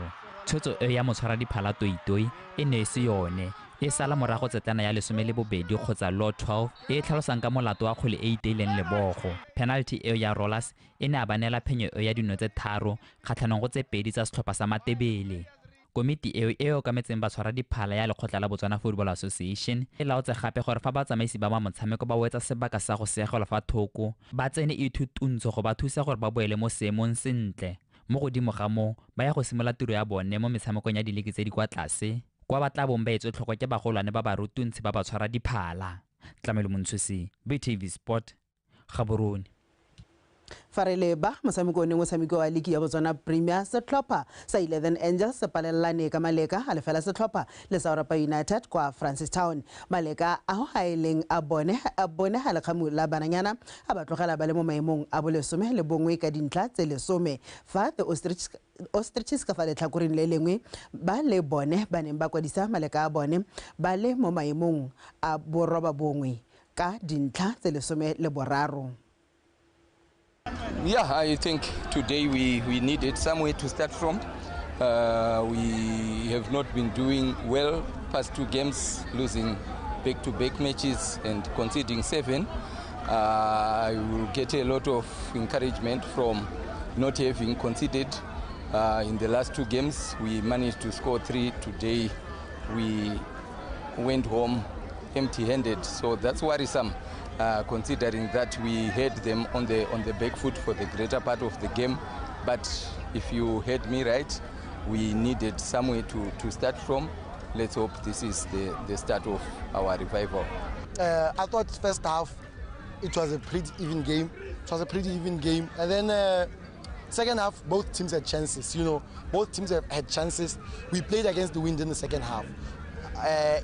Tshwetso eo ya motshwara diphala Toitoi e ne e se yone, e sala morago tsetlana ya 12 kgotsa Law 12 e e tlhalosang ka molato wa kgwele e iteileng lebogo. Penalty eo ya Rollers e ne a ba neela phenyo eo ya dino tse 3 kgatlhanong go tse 2 tsa setlhopha sa Matebele. Komiti eo e okametseng batshwara diphala ya lekgotla la Botswana Football Association e laotse gape gore fa batsamaisi ba motshameko ba wetsa sebaka sa go seegelwa fa thoko, ba tsene ithutuntsho go ba thusa gore ba boele mo seemong sentle. Mo godimo ga moo, ba ya go simolola tiro ya bone mo metshamekong ya diliki tse di kwa tlase, kwa ba tla bong ba etswe tlhoko ke bagolwane ba barutuntshi ba batshwara diphala. Tlamelo Montshosi, BTV Sport, Gaborone. Fa re leba motshameko o neng o tshamekiwa wa liki ya Botswana Premier, setlhopha sa 11 Angels se palelane ka maleka a lefela setlhopha le sa Orapa United kwa Francistown. Maleka ao a e leng a bone ga lekgamu la bananyana a ba tlogela ba le mo maemong a bo11 ka dintlha tse 10, fa the Ostriches ka fa letlhakoreng le lengwe ba le bone ba neng ba kwadisa maleka a bone ba le mo maemong a 9 ka dintlha tse 13. Yeah, I think today we needed somewhere to start from. We have not been doing well past 2 games, losing back-to-back matches and conceding 7. I will get a lot of encouragement from not having conceded. In the last 2 games, we managed to score 3. Today, we went home empty-handed, so that's worrisome. Considering that we had them on the back foot for the greater part of the game. But if you heard me right, we needed somewhere to start from. Let's hope this is the start of our revival. I thought first half it was a pretty even game. It was a pretty even game. And then second half, both teams had chances. You know, both teams have had chances. We played against the wind in the second half.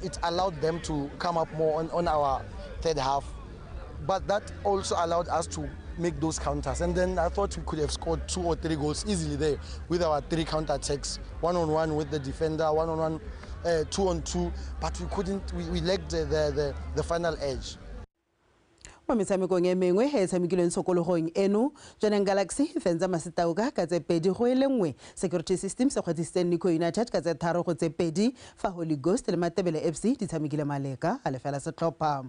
It allowed them to come up more on our third half. But that also allowed us to make those counters. And then I thought we could have scored 2 or 3 goals easily there with our 3 counter-attacks, 1-on-1 with the defender, 1-on-1, 2-on-2, but we couldn't, we lacked the final edge. Mo metshamekong e mengwe e tshamekilweng tshokologong eno, Jwaneng Galaxy e fentsa Masitaoka ka tse 2-1. Security System se kgwethisitse Nico United ka tse 3-2, fa Holy Ghost le Matebele FC di tshamekile maleka a lefela setlhopha.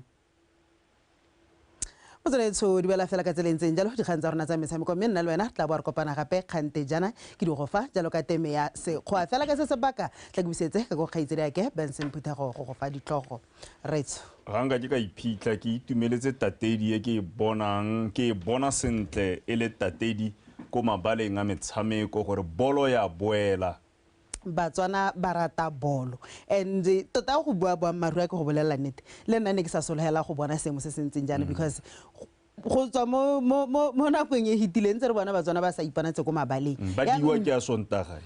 Motsweditso di bela fela ka tsela e ntseng jalo dikgang tsa rona tsa metshameko, mme nna le wena tla bo re kopana gape kgante jana ke di go fa jalo ka teme ya sekgwa. Fela ka se sebaka tla ke busetse ka go kgaitsedi yake Benson Phuthego go go fa ditlhogo. Retso ga nka ke ka iphitlha ke itumeletse tatedi e ke e bonang, ke e bona sentle e le tatedi ko mabaleng a metshameko gore bolo ya boela. Batswana ba rata bolo, and tota go bua boammaaruri ke go bolela nnete, le nna ne ke sa sologela go bona seemo se se ntseng jaana, because go tswa mo nakong e fetileng ntse re bona Batswana ba sa iponatse ko mabaleng. Ba diwa ke a Sontaga.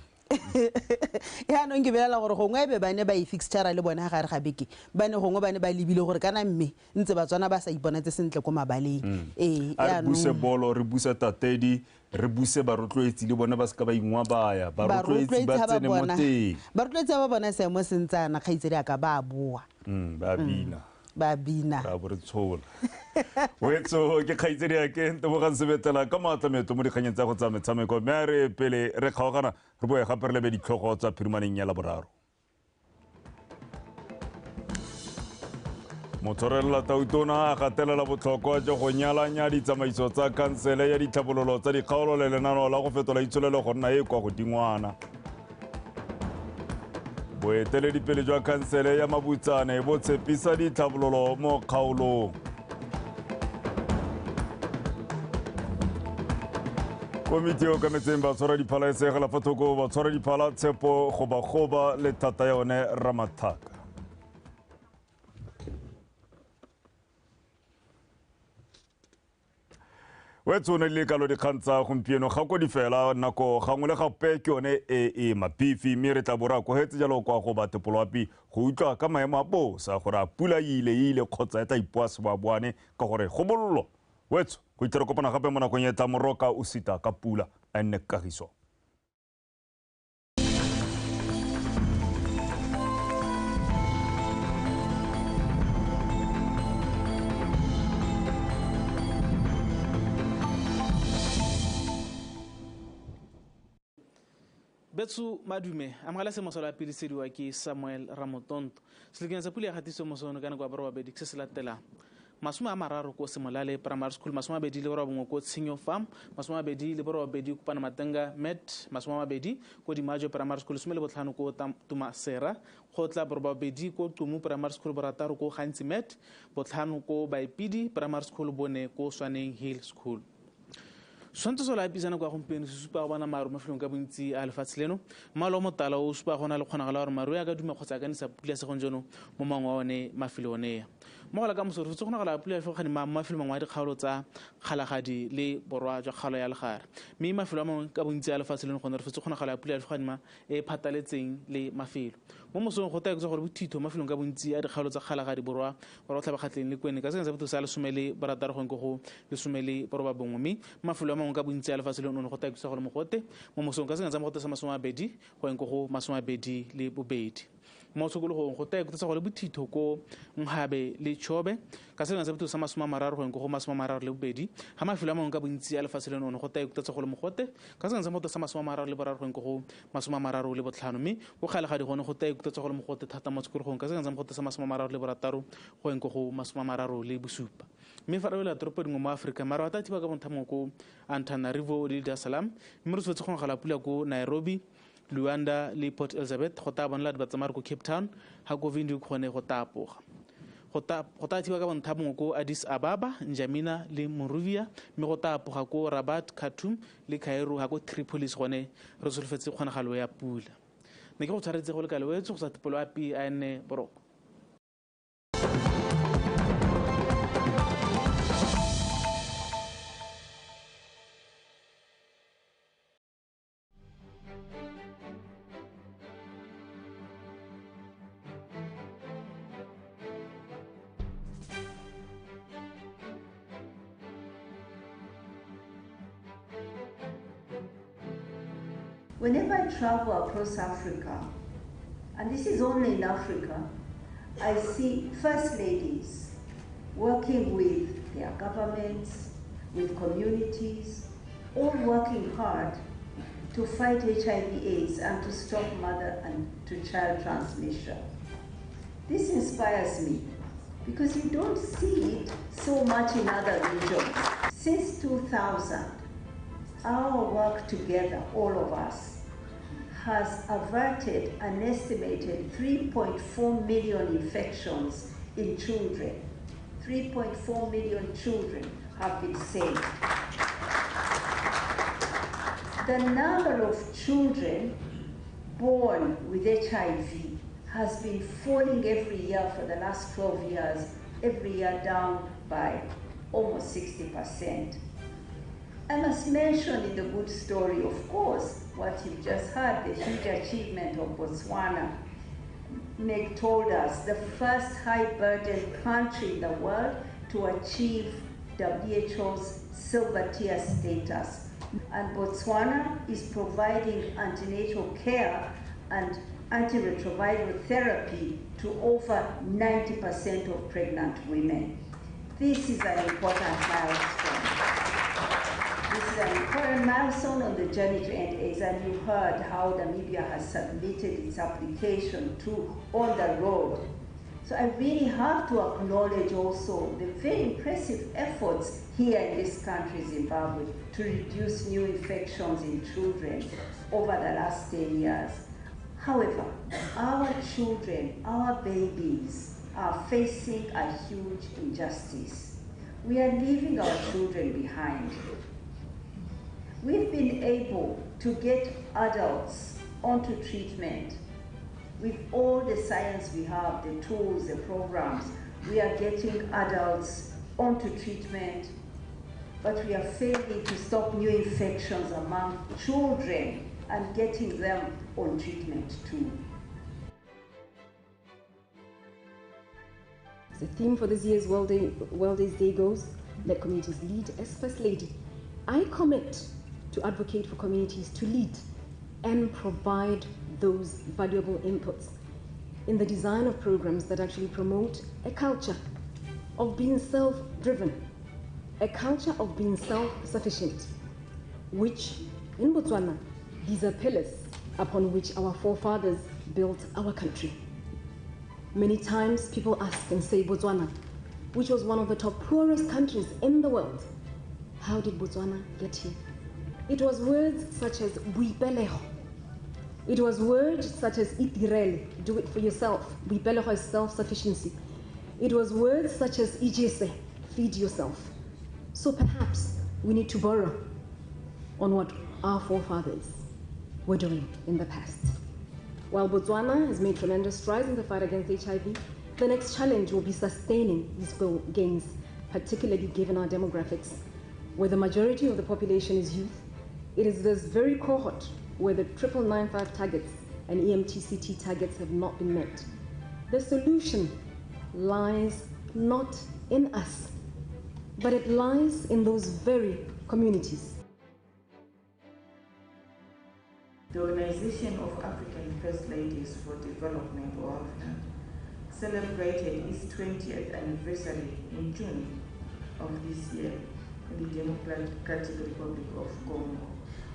Yaanong ke belela gore gongwe e be ba ne ba e fixture le bone gare ga beke, ba ne gongwe ba ne ba lebile gore kana mme ntse Batswana ba sa iponatse sentle ko mabaleng. Ee, a re buse bolo, re buse tatedi, re buse barotloetsi le bone ba se ka ba ingwabaya, barotloetsi ba tsene mo teng. Barotloetsi ba bona seemo se ntsana kgaitsedi a ka ba boa. Ba bina. Ba bina. Ra bo re tshola. Wetso ke kgaitsedi ya ke Ntebogang Sebetlela ka maatla meetlo mo dikganyeng tsa go tsa metshameko, mme a re pele re kgaogana re boe gape re lebe ditlhogo tsa phirimaneng ya Laboraro. Motshwarelela Tautona a gatelela botlhokwa jwa go nyalanya ditsamaiso tsa kansele ya ditlhabololo tsa dikgaolo le lenaneo la go fetola itsholelo go nna e kwa godingwana. Boeteledipele jwa kansele ya Mabutsane bo tshepisa ditlhabololo mo kgaolong. Komiti e okametseng batshwara diphala e segela fa thoko batshwara diphala Tshepo Gobagoba le thata ya yone Ramathaka. Wetsone le kalo dikgang tsa gompieno ga ko di fela nako gangwe le gape ke yone e e mabifi mme re tla bora kogetse jalo kwa go batho poloapi go utlwa ka maemo a bosa gore a pula ile ile kgotsa e tla ipoa seboaboane ka gore go bollo wetso go itlhere kopana gape mo nakong e tla moroka o sita ka pula a nne kagiso. Betsu madume amogela semoso la pilisediwa ke Samuel Ramotonto selekeng sa pula ya gatiso mosono ka nako ya borobabedi se se latelang 30 ko Semolale Primary School 29 ko Tshenyo Farm 28 ko Panamatenga Met 20 ko Dimajo Primary School 15 ko Tumasera kgotla 8 ko Tumu Primary School 6 ko Gantsi Met 5 ko Baipidi Primary School 4 ko Swaneng Hill School. Swanto sola episana kwa gompieno se supa go bona maru mafelong ka bontsi a lefatshe leno mmala o motala o supa go na le kgonagalo ya gore maru a ka duma kgotsa a ka nisa pula segonjono mo mangwe a one mafelo one mo go la ka moso re fetse kgonagalo ya pula ya fegane mo mafelo mangwe a dikgaolo tsa Kgalagadi le borwa jwa kgaolo ya Legare mme mafelo a mangwe ka bontsi a lefatshe leno gone re fetse kgonagalo ya pula ya fegane e phataletseng le mafelo mo mosong go taeketsa gore bothitho mafelong ka bontsi a dikgaolo tsa Kgalagadi borwa borwa tlhabakgatleng le Kwene ka sengwe sa botho sa 16 gongwe go 19 mme mafelo a mangwe ka bontsi a lefatshe leno go taeketsa gore mogote mo mosong ka sengwe sa mogote sa 20 gongwe go 22 mo tshokologong go taeketsa gore bothitho ko Nghabe le Chobe ka sengwe sa botho sa 30 gongwe go 32 ga mafelo a mangwe ka bontsi a lefatshe leno go taeketsa gore mogote ka sengwe sa mogote sa 33 gongwe go 35 mme go Kgalagadi gone go taeketsa gore mogote thata mo tshokologong ka sengwe sa mogote sa 36 gongwe go 37 mme fa re wela toropo dingwe mo Aforika maro a tla thiba ka bontha ko Antananarivo le Dar es Salaam mme re tshwanetse go gala pula ko Nairobi, Luanda le Port Elizabeth go tla bonela dibatsamare ko Cape Town ga ko Windhoek gone go tapoga go tla thiba ka bontha bongwe ko Addis Ababa, N'Djamena le Monrovia mme go tapoga ko Rabat, Khartoum le Cairo ga ko Tripolis gone re solofetse kgonagalo ya pula. Ne ke go tshwaretse go le kale wetse go sa tepolo a PIN boroko. Whenever I travel across Africa, and this is only in Africa, I see first ladies working with their governments, with communities, all working hard to fight HIV/AIDS and to stop mother and to child transmission. This inspires me because you don't see it so much in other regions. Since 2000, our work together, all of us, has averted an estimated 3.4 million infections in children. 3.4 million children have been saved. The number of children born with HIV has been falling every year for the last 12 years, every year down by almost 60%. I must mention in the good story, of course, what you've just heard, the huge achievement of Botswana. Meg told us, the first high-burden country in the world to achieve WHO's silver tier status. And Botswana is providing antenatal care and antiretroviral therapy to over 90% of pregnant women. This is an important milestone. This is an important milestone on the journey to end AIDS, and you heard how Namibia has submitted its application to on the road. So I really have to acknowledge also the very impressive efforts here in this country, Zimbabwe, to reduce new infections in children over the last 10 years. However, our children, our babies, are facing a huge injustice. We are leaving our children behind. We've been able to get adults onto treatment. With all the science we have, the tools, the programs, we are getting adults onto treatment. But we are failing to stop new infections among children and getting them on treatment too. The theme for this year's World AIDS Day goes, let communities lead. As First Lady, I commit to advocate for communities to lead and provide those valuable inputs in the design of programs that actually promote a culture of being self-driven, a culture of being self-sufficient, which in Botswana, these are pillars upon which our forefathers built our country. Many times people ask and say, Botswana, which was one of the top poorest countries in the world, how did Botswana get here? It was words such as boipelego. It was words such as itirele, do it for yourself. Boipelego is self-sufficiency. It was words such as ijese, feed yourself. So perhaps we need to borrow on what our forefathers were doing in the past. While Botswana has made tremendous strides in the fight against HIV, the next challenge will be sustaining these gains, particularly given our demographics, where the majority of the population is youth. It is this very cohort where the 9995 targets and EMTCT targets have not been met. The solution lies not in us, but it lies in those very communities. The Organization of African First Ladies for Development, OAFLAD, celebrated its 20th anniversary in June of this year in the Democratic Republic of Congo,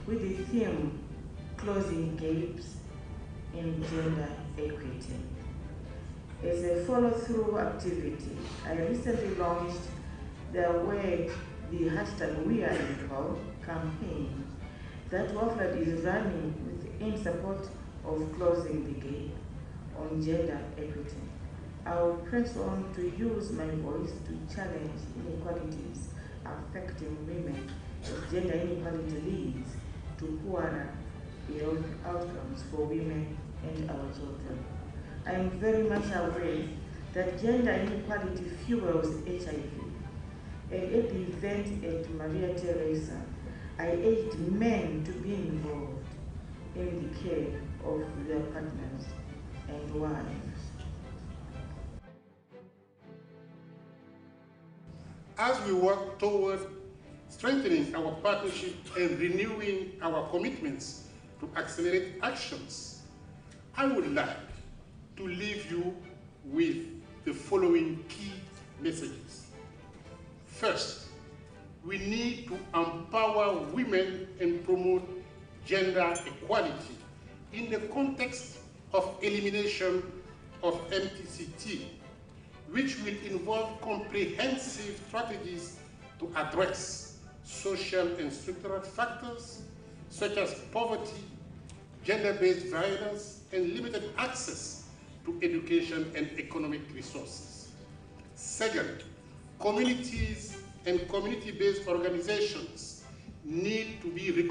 with the theme Closing Gaps in Gender Equity. As a follow-through activity, I recently launched the hashtag We Are Equal campaign that WAFLAD is running in support of closing the gap on gender equity. I will press on to use my voice to challenge inequalities affecting women, as gender inequality leads to poorer health outcomes for women and our children. I am very much aware that gender inequality fuels HIV. And at the event at Maria Teresa, I urged men to be involved in the care of their partners and wives. As we work toward strengthening our partnership and renewing our commitments to accelerate actions, I would like to leave you with the following key messages. First, we need to empower women and promote gender equality in the context of elimination of MTCT, which will involve comprehensive strategies to address social and structural factors such as poverty, gender-based violence, and limited access to education and economic resources. Second, communities and community-based organizations need to be recognized